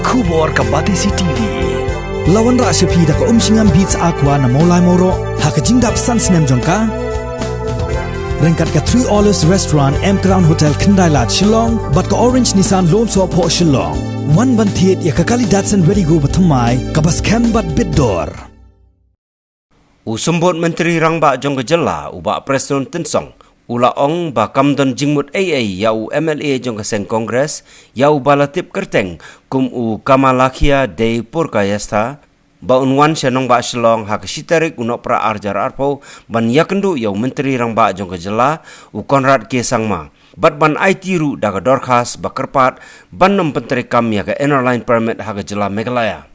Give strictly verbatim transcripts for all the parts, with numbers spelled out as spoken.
Khubor ka Batesi T V. La wanrah sha phi da ka Umshngam Beats Aqua na Mawlai Mawroh ha ka jingdap san snem jong ka. Ryngkat ka Three Olives Restaurant, M Crown Hotel, Khyndai Lad, Shillong, bad ka Orange Nissan Lone Soh Phoh, Shillong. Wan ban thied ïa ka kali Datsun Redi-GO ba thymmai, kaba skhem bad bit dor. U Symbud Myntri Rangbah jong ka jylla, u Bah Prestone Tynsong, u la ong ba kam don jingmut ei ei ïa u M L A jong ka seng Congress, ïa uba la tip kyrteng kum u Kamalakhya Dei Purkayastha, ba un wan sha nongbah Shillong ha ka shi tarik u Nohprah ar hajar arphew ban ïakynduh ïa u Myntri Rangbah jong ka jylla, u Conrad K Sangma, bad ban aiti ruh da ka dorkhas ba kyrpad ban ym pyntreikam ïa ka Inner Line Permit ha ka jylla Meghalaya.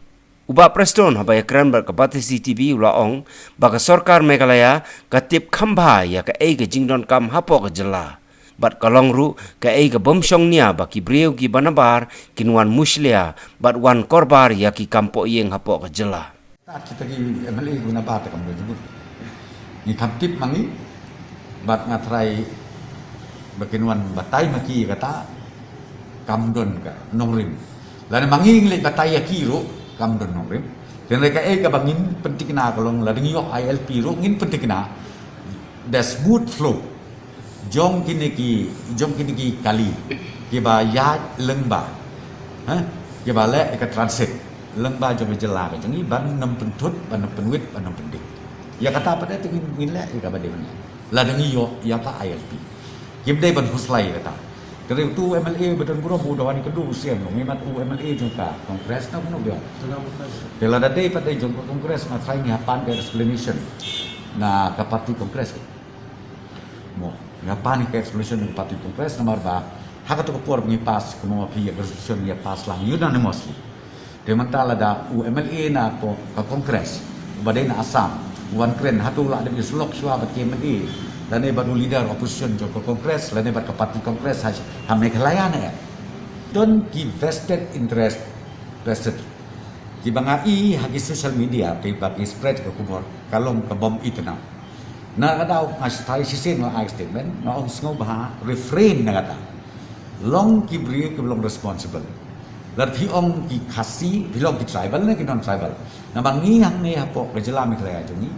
U Bah Prestone, haba ïakren bad ka Batesi T V, u la ong ba ka sorkar Meghalaya ka tip kham bha ïa kaei ka jingdonkam hapoh ka jylla. Bad ka long ruh kaei ka bym shong nia ba ki briew kiba nabar kin wan mushlia bad wan korbar ïa ki kam pohïing hapoh ka jylla. Tat kita ki M L A kiba nabar te kam don jingmut. Ngi kham tip ma ngi, bad nga trai ba kin wan batai ma ki ïa kata, kam don ka nongrim. Lane ma ngi ngi leit batai ïa ki ruh, kam don nongrim. Hynrei kaei kaba ngin pynthikna ka long lada ngi ïoh I L P ruh ngin pynthikna the smooth flow jong kine ki, jong kine ki kali kiba ïaid lyngba, ha, kiba leh ïa ka transit lyngba jong ka jylla ka jong ngi, ban nym pynthut, ban nym pynwit, ban nym pyndik. Ïa kata pat te ngin, ngin leh ïa kaba dei ban leh lada ngi ïoh ïa ka I L P. Kim dei ban khuslai ïa kata. Hynrei utu u M L A ba don burom u da wan ïakynduh u siem long, imat u M L A jong ka Congress na kumno biang. Te lada dei pat dei jong ka Congress, nga trai ngi hap pan ka explanation na ka party Congress. Mo, ngi hap pan ka explanation na ka party Congress, namar ba ha kato ka por ngi pass, kumno ma phi, ïa ka resolution ngi pass lang unanimously. Te mynta lada u M L A na ko-, ka Congress uba dei na Assam u wan kren, hato u lah dep ïasyllok shuwa bad ki M L A lane bad u leader opposition jong ka Congress lane bad ka party Congress ha, ha Meghalaya ne? Don ki vested interest, vested, kiba nga i ha ki social media, te ba ki spread ka khubor ka long ka bym itynnad. Na ka daw nga stai shisien nga ai statement, nga ong sngewbha refrain na kata. Long ki briew kiba long responsible. Lada phi ong ki Khasi, phi long ki tribal ne ki non tribal. Namar ngi hangne hapoh ka jylla Meghalaya jong ngi,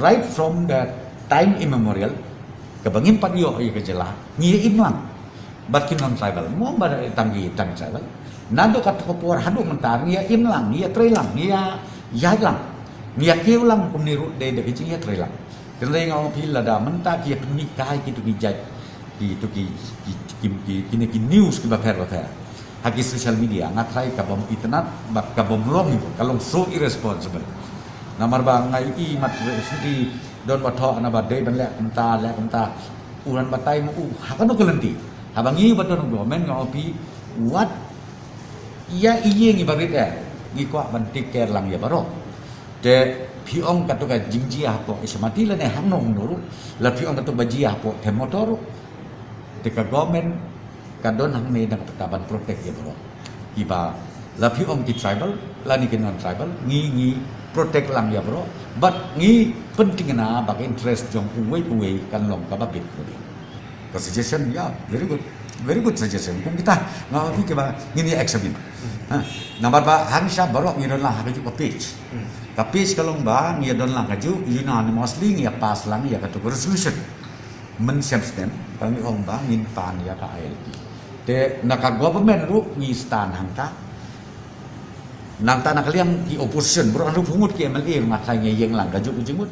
right from the time immemorial, kaba ngim pat ïoh ïa ka jylla, ngi ïa im lang bad ki non tribal, mo ba tang ki, tang tribal. Naduh kato ka por haduh mynta ngi ïa im lang, ngi ïa trei lang, ngi ïa ïaid lang, ngi ïa kiew lang, kumne ruh dei da ka jingïatrei lang. Te nga ong phi, lada mynta ki ïa pynmih kai kito ki jait, kito ki, ki, ki, ki, kine ki news kiba pher bapher ha ki social media, nga trai ka bym itynnad bad ka bym long, ka long so irresponsible. Namar ba nga i mat re sudi don ba thoh na ba dei ban leh kumta, leh kumta. U ran batai ma u ha kano ka lynti. Haba ngi ba don government, nga ong phi, wat ïa i ïing i barit eh, ngi kwah ban take care lang ïa baroh. Te phi ong kato ka jingjia hapoh Ichamati lane hangno hangno ruh, la phi ong kato ba jia hapoh Them Motor ruh, te ka government ka don hangne da ka bynta ban protect ïa baroh. Kiba la phi ong ki tribal lane ki non tribal, ngi, ngi protect lang ïa baroh bad ngi pynthikna ba ka interest jong uwei pa uwei kan long kaba bit. Ka suggestion, yeah, very good. Very good suggestion. Kum kita, nga ong phi, kiba ngin ïa examine. Ha, namar ba hangta baroh ngi don lang ha kajuh ka page. Ka page ka long ba ngi don lang kajuh, unanimously ngi ïa pass lang ïa kato ka resolution. Mynshem snem ba ngi ong ba ngin pan ïa ka I L P. Te na ka government ruh ngi stand hangta. Nangta na ka liang ki opposition, baroh hynriewphew ngut ki M L A ruh nga trai ngi ïeng lang kajuh ka jingmut.